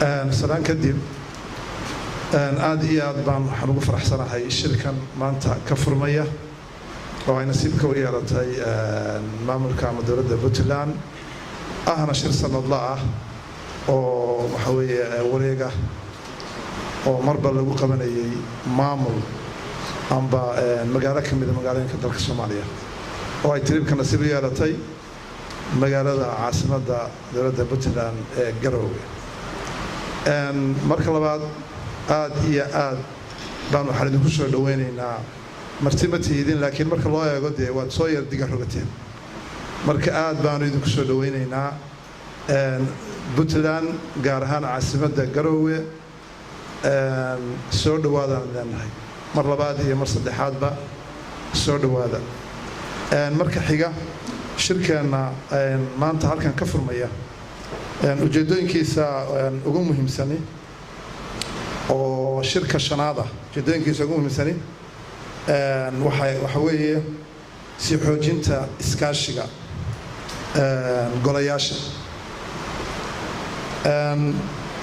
Salaan kadib, aad iyo aad baan waxaan ugu faraxsanahay shirkan maanta ka furmaya oo ay nasiibka u yeelatay maamulka ama dowladda Puntland, ahna shir sanadla ah oo waxa weeye wareega oo marba lagu qabanayay maamul amba magaalo ka mida magaalooyinka dalka Soomaaliya, oo ay trip-ka nasiib u yeelatay magaalada caasimadda dowladda Puntland ee Garoowe. Marka labaad, aad iyo aad baan waxaan idinku soo dhaweynaynaa. Marti ma tihidin, laakiin marka loo eego dee waad soo yar diga rogateen. Marka aad baanu idinku soo dhaweynaynaa Puntland, gaar ahaan caasimadda Garoowe. Soo dhawaadaan leenahay mar labaad iyo mar saddexaadba, soo dhawaada. Marka xiga, shirkeenna maanta halkan ka furmaya ujeeddooyinkiisa ugu muhiimsani oo shirka shanaad ah, ujeeddooyinkiisa ugu muhiimsani waxa weeye sii xoojinta iskaashiga golayaasha,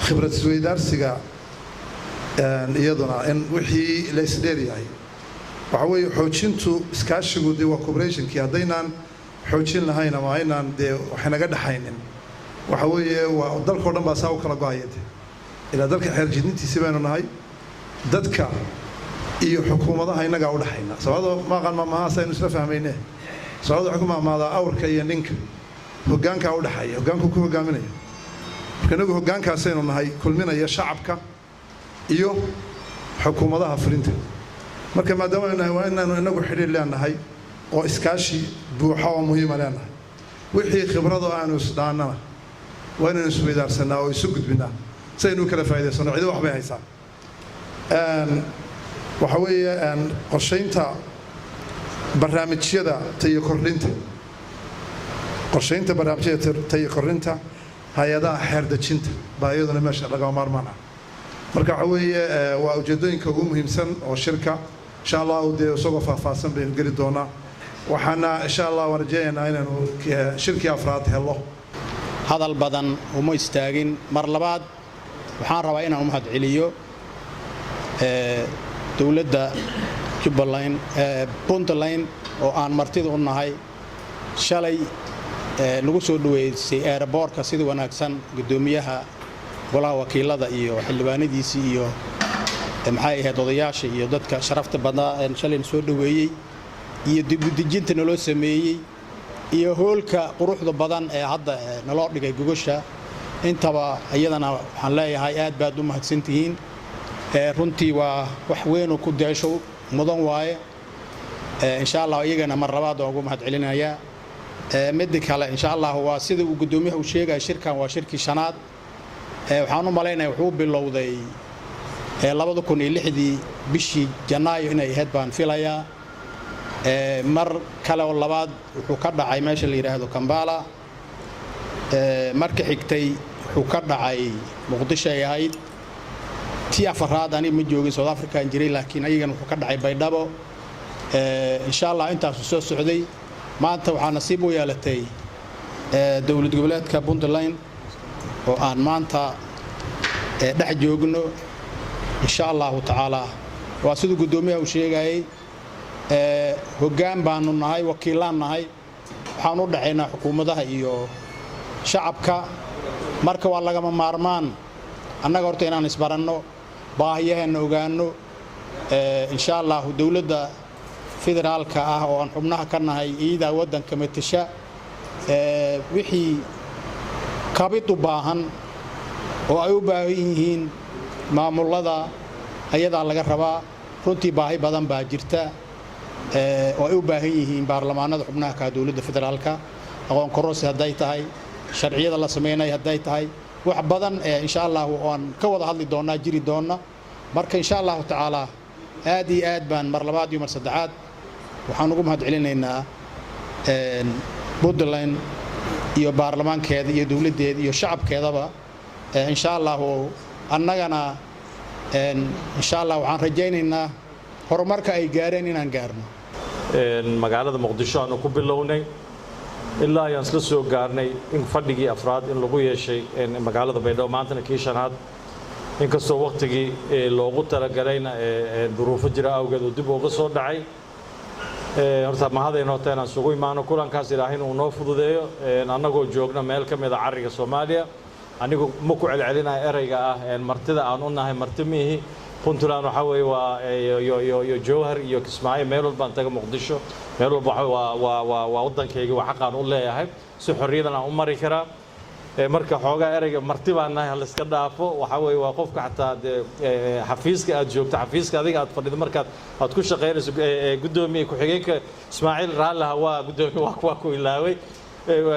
khibrad isweydaarsiga, iyaduna in wixii la isdheeryahay. Waxa weeye xoojintu iskaashigu dee waa cooperation-kii. Haddaynaan xoojin lahayn ama aynaan dee waxnaga dhexaynin, waxa weeye waa dalkao dhan baa saa u kala go-aya. De ilaa dalka xeerjidintiisi baynu nahay, dadka iyo xukuumadaha innagaa u dhexayna. Sababto maaqan maamahaas aynu isla fahmayne. Sababta waxay ku maahmaadaa awrka iyo ninka hoggaankaa u dhexeeya, hoggaanku ku hoggaaminaya. Marka innagu hoggaankaasaynu nahay kulminaya shacabka iyo xukuumadaha fulinta. Marka maadaama aynu nahay, waa inaanu inagu xidhiir leenahay oo iskaashi buuxa oo muhiima leenahay. Wixii khibrado aanu isdhaannana waa inaynu isweydaarsanaa oo isu gudbinaa si aynu u kala faa'idaysano. Cido wax bay haysaa. Waxa weeye qorshaynta barnaamijyada tayo kordhinta, qorshaynta barnaamijyada tayo kordhinta hay-adaha xeerdejinta baa iyaduna meesha lagama maarmaan ah. Marka waxa weeye waa ujeeddooyinka ugu muhiimsan oo shirka. Insha Allahu dee isagoo faahfaahsan baynu geli doonaa. Waxaana insha Allah waan rajeynaynaa inaynu shirkii afraad helo. Hadal badan uma istaagin. Mar labaad waxaan rabaa inaan u mahad celiyo dowladda Jubbaland, Puntland, oo aan martida u nahay, shalay nagu soo dhoweysay airport-ka sida wanaagsan, guddoomiyaha golaha wakiilada iyo xildhibaanadiisii iyo maxay ahayd odayaasha iyo dadka sharafta badnaa shalayna soo dhoweeyey, iyo dibudejinta naloo sameeyey, iyo hoolka quruxda badan ee hadda naloo dhigay gogosha. Intaba iyadana waxaan leeyahay aad baad u mahadsantihiin. Runtii waa wax weynoo ku deesho mudan waaye. Insha Allah iyagana mar labaad waan ugu mahad celinayaa. Midda kale, insha Allah, waa sida uu guddoomiyaha uu sheegaya, shirkan waa shirkii shanaad. Waxaan u malaynaya wuxuu bilowday 2006-dii bishii Janaayo inay ahayd baan filayaa. Mar kale oo labaad wuxuu ka dhacay meesha la yidhaahdo Kambala. Marka xigtay wuxuu ka dhacay Muqdisho ay ahayd. Tii afaraad aniga ma joogin, South African jiray, laakiin ayagana wuxuu ka dhacay Baydhabo. Insha Allah intaasu soo socday. Maanta waxaa nasiib u yeelatay dowlad goboleedka Puntland oo aan maanta dhex joogno. Insha Allahu tacaala, waa siduu guddoomiyaha uu sheegayay, hoggaan baanu nahay, wakiilaan nahay, waxaan u dhaxaynaa xukuumadaha iyo shacabka. Marka waa lagama maarmaan annaga horta inaan isbaranno, baahiyaheenna ogaanno. Insha Allahu dowladda federaalka ah oo aan xubnaha ka nahay iidaa waddanka matasha, wixii kabid u baahan oo ay u baahan yihiin maamulada ayadaa laga rabaa. Runtii baahi badan baa jirta oo ay u baahan yihiin baarlamaanada xubnaha ka dowladda federaalka, aqoon kororsi hadday tahay, sharciyada la sameynaya hadday tahay, wax badan insha Allahu aan ka wada hadli doonnaa jiri doonna. Marka insha Allahu tacaala aad iyo aad baan mar labaad iyo mar saddexaad waxaan ugu mahad celinaynaa Puntland iyo baarlamaankeeda iyo dowladdeeda iyo shacabkeedaba. Insha Allahu annagana insha Allah waxaan rajaynaynaa horumarka ay gaareen inaan gaarno. Magaalada Muqdisho aanu ku bilownay. Ilaa ayaan isla soo gaarnay in fadhigii afraad in lagu yeeshay magaalada Baydhabo, maantana kii shanaad, inkastoo waqtigii loogu talagalayna duruufo jira awgeed uu dib uga soo dhacay. Horta mahadayna horta inaan isugu imaano kulankaas, Ilaahayna uu noo fududeeyo annagoo joogna meel ka mid a carriga Soomaaliya. Anigu ma ku celcelinayo ereyga ah martida aan u nahay. Marti miihi. Puntland waxaa weeye waa iyo Jowhar iyo Kismaayo, meel walbaan taga, Muqdisho, meel walba waxa waa waddankayga, waa xaqaan u leeyahay, si xorriyadan aan u mari karaa. Marka xoogaa ereyga marti baan nahay layska dhaafo. Waxaa weeye waa qofka xataa dee xafiiska aad joogto, xafiiska adiga aad fadhido, markaad aad ku shaqaynayso. Guddoomiye ku-xigeenka Ismaaciil Raallaha, waa guddoomiye, waa ku ilaaway.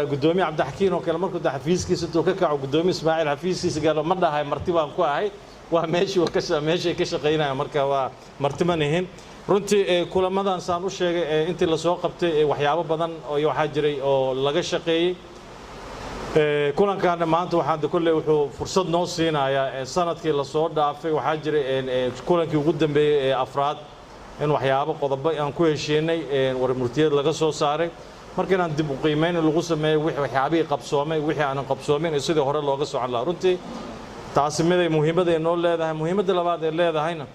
Guddoomiye Cabdixakiin oo kale, markuu de xafiiskiisa intuu ka kaco guddoomiye Ismaaciil xafiiskiisa galo, ma dhahay marti baan ku ahay. Waa meeshii ka meeshay ka shaqaynaya. Marka waa marti ma nihin runtii. Kulamadan saan u sheegay intii lasoo qabtay waxyaabo badan oo waxaa jiray oo laga shaqeeyey. Kulankaana maanta waxaan kolley wuxuu fursad noo siinayaa, sanadkii lasoo dhaafay waxaa jiray kulankii ugu dambeeyey ee afraad in waxyaabo qodobo aan ku heshiinay, warmurtiyeed laga soo saaray. Marka inaan dib u qiimeyn lagu sameeyo wixii waxyaabihii qabsoomay, wixii aanan qabsoomin iyo sidii hore looga socon lahaa. Runtii taasi miday muhiimadday noo leedahay. Muhiimadda labaad ee leedahayna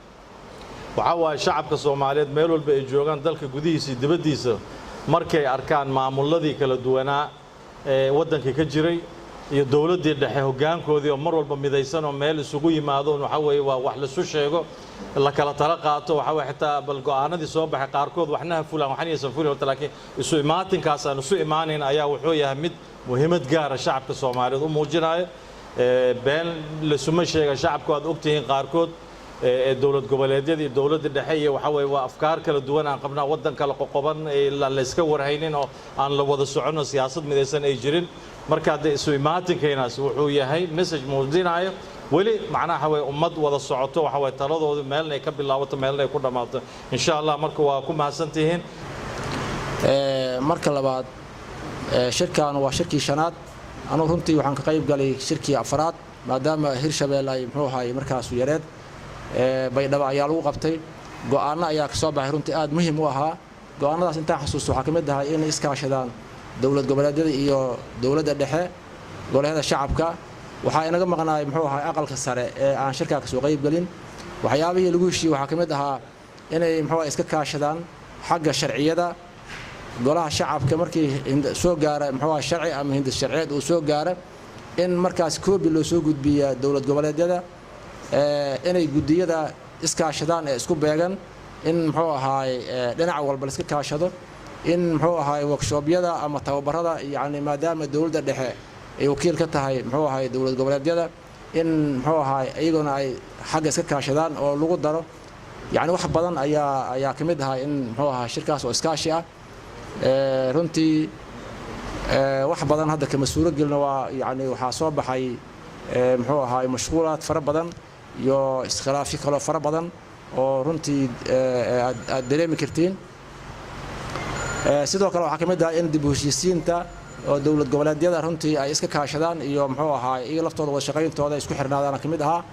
waxaa waaye shacabka Soomaaliyeed meel walba ay joogaan, dalka gudihiisa iyo dibaddiisa, markay arkaan maamuladii kala duwanaa ee waddanka ka jiray iyo dowladdii dhexe hoggaankoodii oo mar walba midaysan oo meel isugu yimaado, waxaa weeye waa wax laisu sheego, la kala tala qaato. Waxaa weye xitaa bal go'aanadii soo baxay qaarkood waxna ha fulaan, waxna yaysan fulin horta, laakiin isu imaatinkaas aan isu imaanayn ayaa wuxuu yahay mid muhiimad gaara shacabka Soomaaliyeed u muujinayo. Been laisuma sheega, shacabku aad ogtihiin qaarkood dowlad goboleedyada iyo dowladda dhexe iyo waxa weeye waa afkaar kala duwan aan qabnaa, waddan kala qoqoban, la iska warhaynin oo aan la wada soconno, siyaasad midaysan ay jirin. Marka hadda isu imaatinkeynaaasi wuxuu yahay message muujinayo weli macnaha waxa weye ummad wada socoto, waxa weye taladoodu meelna ay ka bilaabato, meelna ay ku dhammaato, insha Allah. Marka waa ku mahadsantihiin. Marka labaad, shirkan waa shirkii shanaad. Anugu runtii waxaan ka qayb galay shirkii afraad, maadaama Hirshabelle ay muxuu ahaay markaasu yareed. Baydhabo ayaa lagu qabtay. Go'aano ayaa kasoo baxay runtii aad muhiim u ahaa. Go'aanadaas intaan xasuusto waxaa ka mid ahay inay iskaashadaan dowlad goboleedyada iyo dowladda dhexe, goboleedyada shacabka. Waxaa inaga maqnaay muxuu ahay aqalka sare ee aan shirkaa kasoo qayb gelin. Waxyaabihii lagu heshiiyey waxaa ka mid ahaa inay muxuu iska kaashadaan xagga sharciyada. Golaha shacabka markii soo gaara muxuu ahay sharci ama hindis sharciyeed uu soo gaara, in markaas koobi loo soo gudbiya dowlad goboleedyada, inay guddiyada iskaashadaan ee isku beegan, in muxuu ahaay dhinac walba la iska kaashado, in muxuu ahaay workshobyada ama tababarada, yacni maadaama dowladda dhexe ay wakiil ka tahay muxuu ahaay dowlad goboleedyada, in muxuu ahaay iyaguna ay xagga iska kaashadaan oo lagu daro. Yacni wax badan ayaa ka mid ahaa in muxuu ahaa shirkaas oo iskaashi ah. Runtii wax badan hadda kama suuro gelino. Waa yacni waxaa soo baxay muxuu ahaay mashquulaad fara badan iyo iskhilaafyo kaloo fara badan oo runtii aad dareemi kartiin. Sidoo kale waxaa ka mid ah in dib u heshiisiinta oo dowlad goboleedyada runtii ay iska kaashadaan iyo muxuu ahaay iyaga laftooda wada shaqayntooda isku xirnaadaan ka mid ahaa.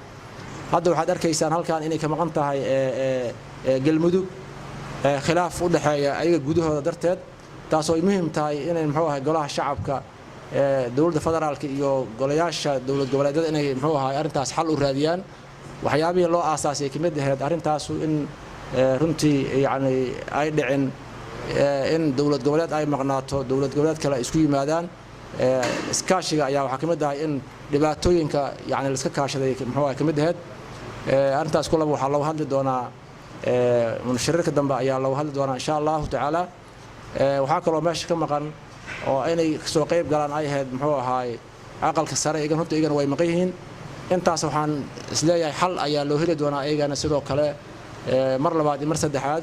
Hadda waxaad arkaysaan halkan inay ka maqan tahay Galmudug, khilaaf u dhexeeya ayaga gudahooda darteed, taasoo ay muhiim tahay inay muxuu ahay golaha shacabka, dowladda federaalka iyo golayaasha dowlad goboleedyada inay muxuu ahay arrintaas xal u raadiyaan. Waxyaabihii loo aasaasay ka mid ahayd arrintaasu in runtii yacni ay dhicin in dowlad goboleed ay maqnaato, dowlad goboleed kale ay isku yimaadaan. Iskaashiga ayaa waxaa ka mid ahay in dhibaatooyinka yacni la iska kaashaday muxuu ahay ka mid ahayd arrintaas. Kulaba waxaa looga hadli doonaa shirarka dambe ayaa looga hadli doonaa, insha Allahu tacaala. Waxaa kaloo meesha ka maqan oo inay kasoo qayb galaan ay ahayd muxuu ahaay aqalka sare. Igan runta iyagana way maqan yihiin. Intaas waxaan isleeyahay xal ayaa loo heli doonaa iyagana sidoo kale. Mar labaad iyo mar saddexaad,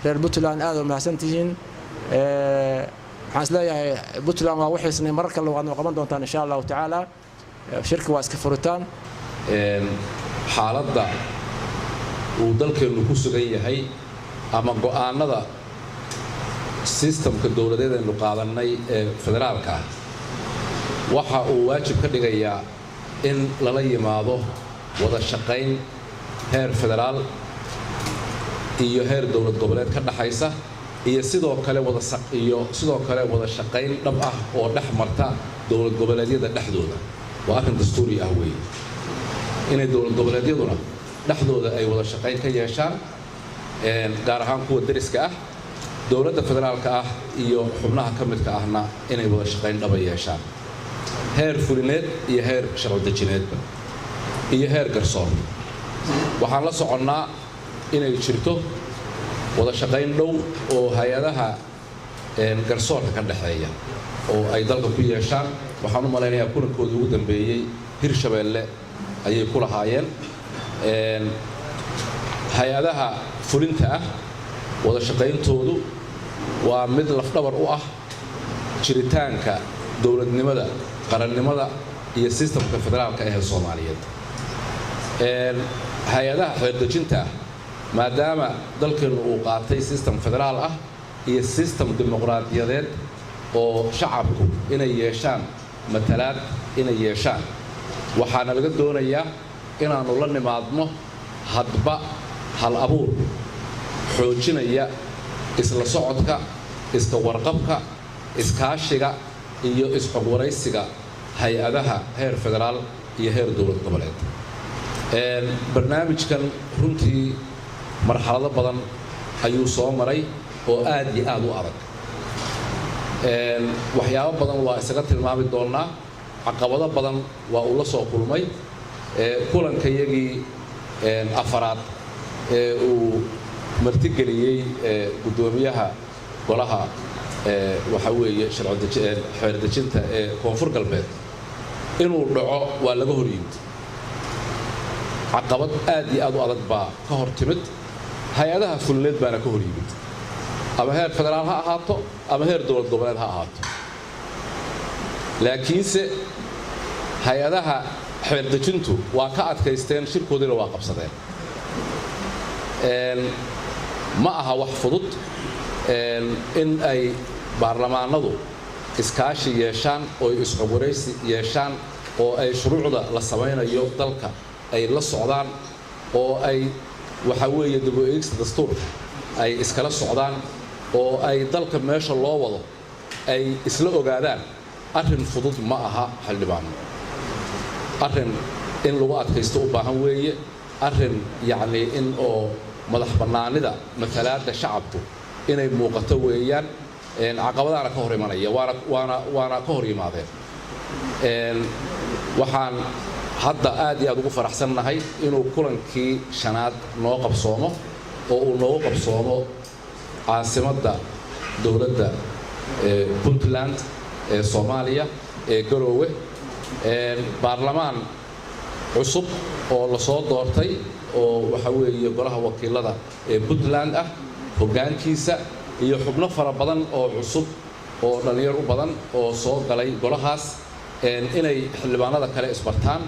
reer Puntland aad oo mahadsan tihiin. Waxaan isleeyahay Puntland waa wixiisnay, marar kale waad noo qaban doontaan, insha Allahu tacaala. Shirka waa iska furitaan. Xaaladda uu dalkeennu ku sugan yahay ama go'aanada sistamka dowladeed aynu qaadannay ee federaalka ah waxa uu waajib ka dhigayaa in lala yimaado wada shaqayn heer federaal iyo heer dowlad goboleed ka dhaxaysa. Iyo sidoo kale wada iyo sidoo kale wada shaqayn dhab ah oo dhex marta dowlad goboleedyada dhexdooda. Waa arrin dastuuri ah weeye inay dowlad goboleedyaduna dhexdooda ay wada shaqayn ka yeeshaan, gaar ahaan kuwa deriska ah, dowladda federaalka ah iyo xubnaha ka midka ahna inay wada shaqayn dhaba yeeshaan, heer fulineed iyo heer sharci dejineedba iyo heer garsoor. Waxaan la soconnaa inay jirto wada shaqayn dhow oo hay-adaha garsoorka ka dhexeeya oo ay dalka ku yeeshaan. Waxaan u malaynayaa kulankoodii ugu dambeeyey Hirshabeelle ayay ku lahaayeen. Hay-adaha fulinta ah wada shaqayntoodu waa mid lafdhabar u ah jiritaanka dowladnimada, qarannimada iyo sistamka federaalka ee Soomaaliyeed. Hay-adaha xeerdejinta ah, maadaama dalkeennu uu qaatay sistem federaal ah iyo sistem dimuqraadiyadeed oo shacabku inay yeeshaan matalaad inay yeeshaan, waxaana laga doonayaa inaannu la nimaadno hadba hal abuur xoojinaya isla socodka, iska warqabka, iskaashiga iyo is-xogwaraysiga hay-adaha heer federaal iyo heer dowlad goboleed. Barnaamijkan runtii marxalado badan ayuu soo maray oo aad iyo aad u adag. Waxyaabo badan waa isaga tilmaami doonnaa. Caqabado badan waa uu la soo kulmay. Kulankayagii afaraad ee uu martigeliyey guddoomiyaha golaha, waxa weeye, xeerdejinta ee Koonfur Galbeed inuu dhaco waa laga hor yimid. Caqabad aad iyo aad u adag baa ka hor timid. Hay-adaha fulineed baana ka hor yimid, ama heer federaal ha ahaato ama heer dowlad goboleed ha ahaato. Laakiinse hay-adaha xeerdejintu waa ka adkaysteen, shirkoodiina waa qabsadeen. Ma aha wax fudud in ay baarlamaanadu iskaashi yeeshaan oo is-xogwaraysi yeeshaan oo ay shuruucda la samaynayo dalka ay la socdaan oo ay, waxa weeye, dib u eegista dastuurka ay iskala socdaan oo ay dalka meesha loo wado ay isla ogaadaan. Arrin fudud ma aha, xildhibaano. Arrin in lagu adkaysto u baahan weeye. Arrin yacnii in oo madax bannaanida matalaadda shacabku inay muuqato weeyaan. Caqabadaana ka hor imanaya, waana ka hor yimaadeen. Waxaan hadda aad iyo aad ugu faraxsannahay inuu kulankii shanaad noo qabsoomo oo uu noogu qabsoomo caasimadda dowladda Puntland ee Soomaaliya ee Garoowe. Baarlamaan cusub oo lasoo doortay oo, waxa weeye, golaha wakiilada ee Puntland ah hoggaankiisa iyo xubno fara badan oo cusub oo dhallinyar u badan oo soo galay golahaas inay xildhibaanada kale isbartaan,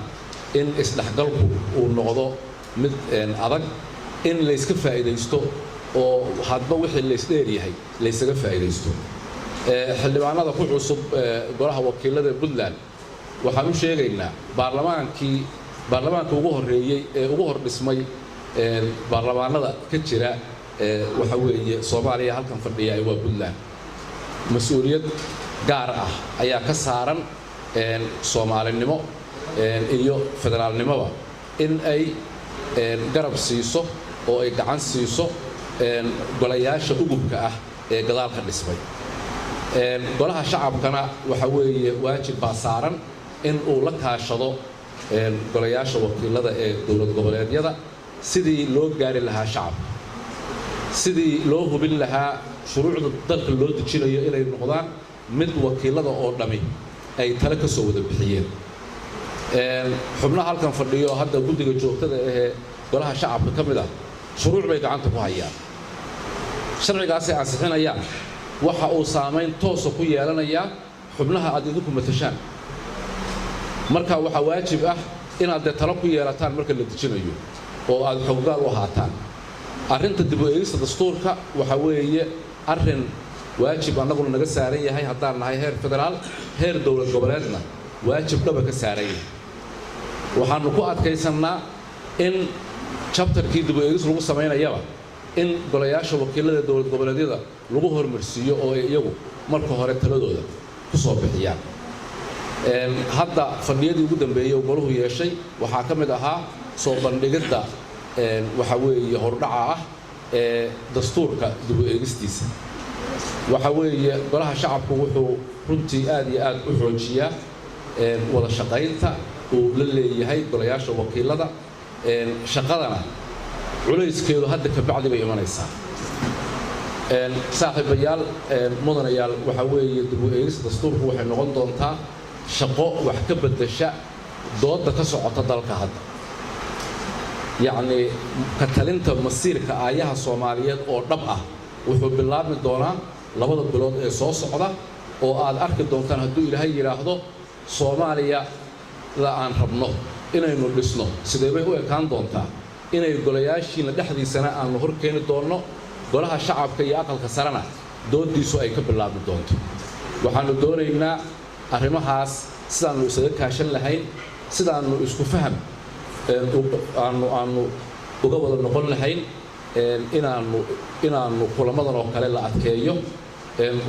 in isdhexgalku uu noqdo mid adag, in layska faa'iidaysto oo hadba wixii laysdheer yahay laysaga faa'iidaysto. Xildhibaanada ku cusub golaha wakiilada Puntland waxaan u sheegaynaa baarlamaanka ugu horreeyey ee ugu hor dhismay baarlamaanada ka jira, waxa weeye, Soomaaliya halkan fadhiya waa Puntland. Mas-uuliyad gaar ah ayaa ka saaran Soomaalinimo iyo federaalnimoba in ay garab siiso oo ay gacan siiso golayaasha ugubka ah ee gadaal ka dhismay. Golaha shacabkana, waxa weeye, waajib baa saaran in uu la kaashado golayaasha wakiilada ee dowlad goboleedyada sidii loo gaari lahaa shacabka, sidii loo hubin lahaa shuruucda dalka loo dejinayo inay noqdaan mid wakiilada oo dhammi ay tale ka soo wada bixiyeen. Xubnaha halkan fadhiyo hadda guddiga joogtada ahee golaha shacabka ka mid ah shuruuc bay gacanta ku hayaan. Sharcigaasay ansixinayaan waxa uu saamayn toosa ku yeelanayaa xubnaha aad idinku matashaan. Marka waxaa waajib ah inaad dee talo ku yeelataan marka la dejinayo oo aad xoggaal u ahaataan. Arrinta dib u eegista dastuurka waxa weeye arrin waajib annaguna naga saaran yahay haddaan nahay heer federaal, heer dowlad goboleedna waajib dhaba ka saaran yahay. Waxaannu ku adkaysannaa in chapterkii dib u eegis lagu samaynayaba In golayaasha wakiilada dowlad goboleedyada lagu hormarsiiyo oo ay iyagu marka hore taladooda ku soo bixiyaan. Hadda fadhiyadii ugu dambeeyey golahu yeeshay waxaa ka mid ahaa soo bandhigidda, waxa weeye, hordhaca ah ee dastuurka dib u eegistiisa. Waxa weeye, Golaha Shacabku wuxuu runtii aad iyo aad u xoojiyaa wada shaqaynta uu la leeyahay golayaasha wakiilada. Shaqadana culayskeedu hadda ka bacdi bay imanaysaa. Saaxiibayaal, mudanayaal, waxa weeye, dib u eegista dastuurku waxay noqon doontaa shaqo wax ka beddesha doodda ka socota dalka hadda. Yacnii, ka talinta masiirka aayaha Soomaaliyeed oo dhab ah wuxuu bilaabmi doonaa 2da bilood ee soo socda, oo aad arki doontaan, hadduu Ilaahay yidhaahdo, Soomaaliya la aan rabno inaynu dhisno sidee bay u ekaan doontaa, inay golayaashiina dhexdiisana aanu hor keeni doonno, Golaha Shacabka iyo Aqalka Sarena dooddiisu ay ka bilaabmi doonto. Waxaannu doonaynaa arrimahaas sidaannu isaga kaashan lahayn, sidaannu isku faham aanu uga wada noqon lahayn, inaannu kulamadan oo kale la adkeeyo,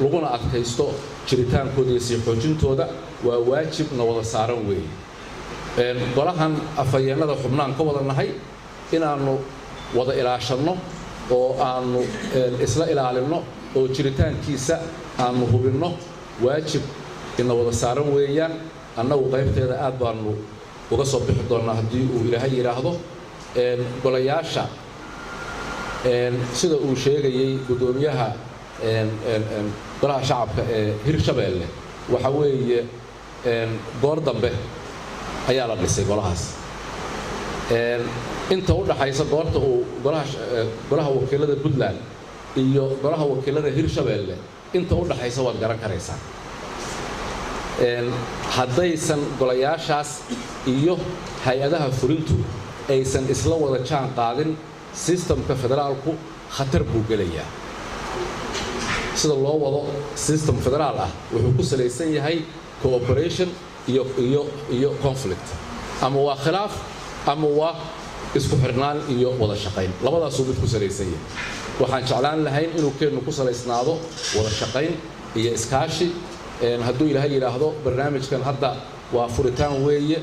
laguna adkaysto jiritaankooda iyo sii xoojintooda. Waa waajib na wada saaran weeye. Golahan afhayeennada xubnaan ka wada nahay, inaannu wada ilaashanno oo aannu isla ilaalinno oo jiritaankiisa aannu hubinno waajib ina wada saaran weeyaan. Annagu qaybteeda aad baannu uga soo bixi doonnaa, haddii uu Ilaahay yidhaahdo. Golayaasha, sida uu sheegayey guddoomiyaha Golaha Shacabka ee Hirshabeelle, waxa weeye, goor dambe ayaa la dhisay golahaas. Inta u dhaxaysa goorta uu golaha wakiilada Puntland iyo golaha wakiilada Hirshabeelle inta u dhaxaysa waad garan karaysaa. Haddaysan golayaashaas iyo hay-adaha fulintu aysan isla wada jaan qaadin, systemka federaalku khatar buu gelayaa. Sida loo wado system federaal ah wuxuu ku salaysan yahay cooperation iyo conflict, ama waa khilaaf ama waa isku xirnaan iyo wada shaqayn. Labadaasuu mid ku salaysan yahay. Waxaan jeclaan lahayn inuu keennu ku salaysnaado wada shaqayn iyo iskaashi. Hadduu Ilaahay yidhaahdo, barnaamijkan hadda waa furitaan weeye.